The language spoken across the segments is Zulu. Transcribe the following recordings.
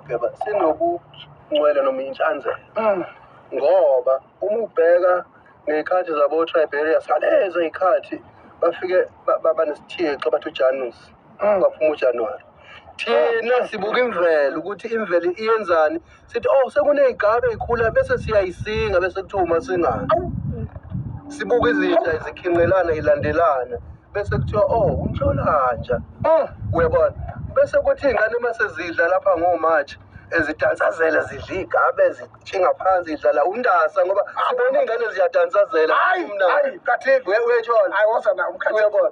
Mageba, sinobungcwele noma inhlanzeko. Ngoba uma ubheka ngey'khathi zabo-Tiberius, ngalezo y'khathi bafike banesithixo bathi uJanus, kwaphuma uJanuwari. Thina sibuka imvelo ukuthi imvelo iyenzani, sithi oh sekuney'gaba ey'khula bese siyayisinga, bese kuthiwa umasingana. Sibuka izinja zikhinqelana ilandelana, bese kuthiwa oh uNhlolanja. Uyabona? Bese kuthi iy'ngane uma sezidla lapha ngoMarch, ezidansazela zidla iy'gabe zitshinga phansi idlala uNdasa, ngoba sibona iy'ngane ziyadansazela. Hayi, hayi, Kathini. Uyayithola? Hayi, woza na umkhathi. Uyabona?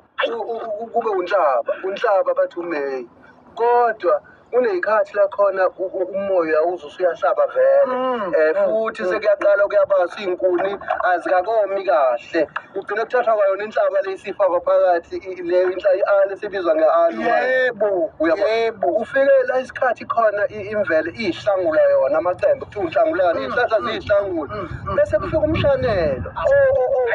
Kube uNhlaba, uNhlaba bathi uMeyi. Kodwa kuney'khathi la khona umoya uze usuyahlaba vele. Futhi sekuyaqala kuyabasa, iy'nkuni azikakomi kahle. Kugcine kuthathwa kwayona inhlaba le isifakwa phakathi, leyo i-aloe esibizwa nge-aloe manje. Uyabona? Yebo. Ufike la isikhathi khona imvelo iyihlangula yona amacembe, kuthiwa unhlangulana, iy'hlahla ziyihlangula. Bese kufika umshanelo,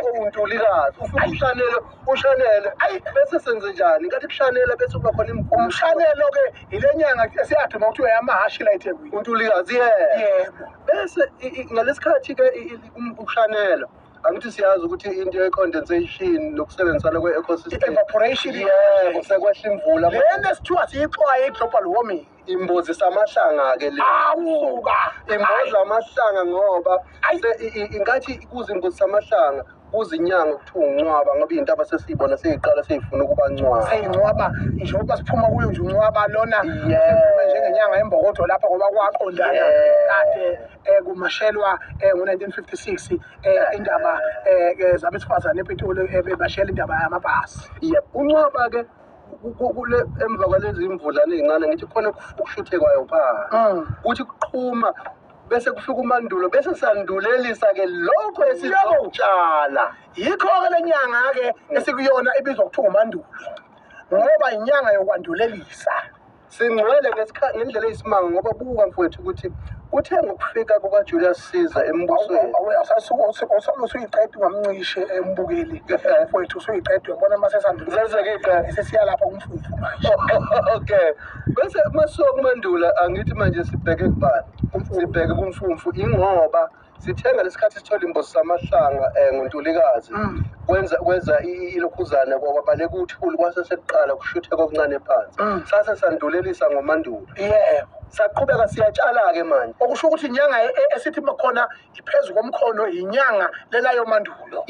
owuntulikazi, ufika umshanelo, ushanele, ayi bese senze njani? Nkathi kushanela bese kuba khona imigudu. Umshanelo-ke yile nyanga esiyaduma kuthiwa yamahhashi la eThekwini. Untulikazi, yebo. Yebo. Bese ngalesikhathi-ke ukushanela, angithi siyazi ukuthi into ye-condensation nokusebenzisana kwe-ecosystem. I-evaporation. Yebo, sekwehla imvula. Lena esithiwa siyixwaye i-global warming. Imbozisa amahlanga-ke le. Awusuka. Imboza amahlanga ngoba ingathi kuze imbozisa amahlanga kuzinyanga kuthiwa uNcwaba, ngoba iy'ntaba sesiyibona seyiqala seyifuna ukuba ncwaba. Seyincwaba njengoba siphuma kuyo nje uNcwaba lona, siphume njengenyanga yembokodo lapha, ngoba kwaqondana kade kumashelwa ngo-1956 indaba zabesifazane ePitoli, bebashela indaba yamabhasi. Yebo, uNcwaba-ke kule emva kwalezi imvudlana ey'ncane, ngithi khona ukushuthekwayo phansi. Kuthi kuqhuma bese kufika uMandulo, bese sandulelisa-ke lokho esizokutshala. Yikho-ke le nyanga-ke esikuyona ibizwa kuthiwa uMandulo, ngoba inyanga yokwandulelisa. Singcwele ngendlela eyisimanga, ngoba buka mfowethu ukuthi kuthe ngokufika kukaJulius Caesar embusweni. Usuyiqeda ungamncishi embukeli mfowethu, usuyiqeda, uyabona uma sesandulele. Sesekuyiqeda. Sesiya lapha kumfumfu manje. Okay. Bese masuka kuMandula, angithi manje sibheke kubani? Sibheke kuMfumfu, ingoba sithenga lesikhathi sithola imbozi samahlanga ngoNtulikazi. Kwenza ilokhuzana kwabaleka uthuli, kwase sekuqala kushutheka okuncane phansi. Sase sandulelisa ngoMandulo. Saqhubeka siyatshala-ke manje. Okusho ukuthi inyanga esithi khona iphezu komkhono inyanga lelayo Mandulo.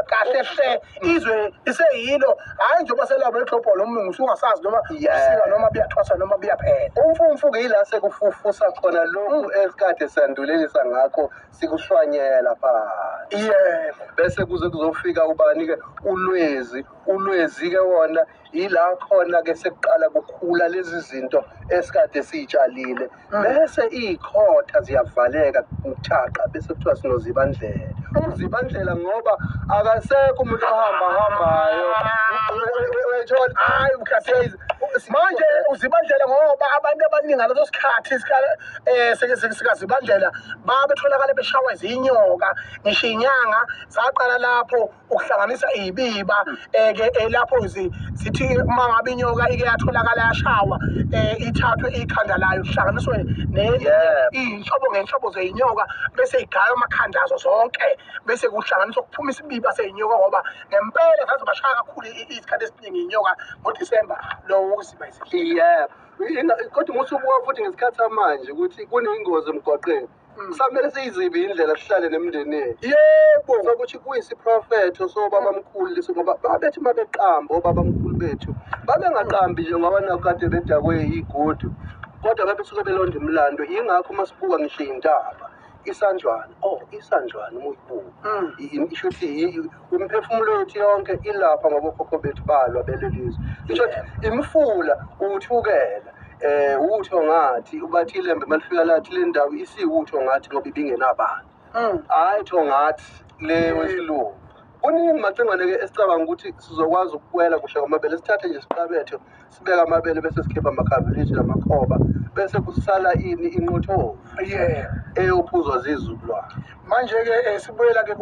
Kahle hle izwe liseyilo, hhayi njengoba selabo eglobal umlungu usungasazi noma usika noma buyathwasa noma buyaphela. Umfumfu-ke yila sekufufusa khona lokhu esikade sandulelisa ngakho, sikuhlwanyela phansi. Bese kuze kuzofika ubani-ke? uLwezi. ULwezi-ke wona yila khona-ke sekuqala kukhula lezi zinto esikade siyitshalile. Bese iy'khotha ziyavaleka mthaqa, bese kuthiwa sinoZibandlela. UZibandlela ngoba akasekho umuntu ohamba hambayo. Uyayithola? Hayi, mkhathezi. Manje uZibandlela ngoba abantu abaningi ngaleso sikhathi sikaZibandlela babetholakala beshawa izinyoka, ngisho inyanga zaqala lapho ukuhlanganisa iy'biba ke lapho zithi uma ngabe inyoka ike yatholakala yashawa, ithathwe ikhanda layo kuhlanganiswe iy'nhlobo ngenhlobo zey'nyoka, bese igaywa amakhanda azo zonke, bese kuhlanganiswa kuphuma isibiba sey'nyoka, ngoba ngempela zazibashaya kakhulu isikhathi esiningi iy'nyoka ngoDisemba lo wokuziba izihlahla. Yebo. Kodwa uma usubuka futhi ngesikhathi samanje ukuthi kuneyingozi emgwaqeni, kusamele siyizibe indlela, sihlale nemindeni yethu. Sokuthi kuyisiprofetho sobabamkhulu leso, ngoba babethi uma beqamba obabamkhulu bethu babengaqambi nje ngoba nakho kade bedakwe yigudu, kodwa babesuke belonda imilando. Yingakho uma sibuka ngisho iy'ntaba, iSanjwana, oh iSanjwana uma uyibuka, isho ukuthi imiphefumulo yethu yonke ilapha, ngoba okhokho bethu balwa belelizwe. Isho ukuthi imifula uThukela, utho ngathi ubathi iLembe malifika lathi le ndawo isiwutho ngathi ngoba ibingenabantu. Hayi tho ngathi le wesilungu. Kuningi Macingwane-ke esicabanga ukuthi sizokwazi ukukwela kuhle kwamabele, sithathe nje siqabethe, sibeke amabele, bese sikhipha amakhavileji namakhoba, bese kusala ini? Inqothovu eyophuzwa zizukulwane. Manje-ke sibuyela-ke.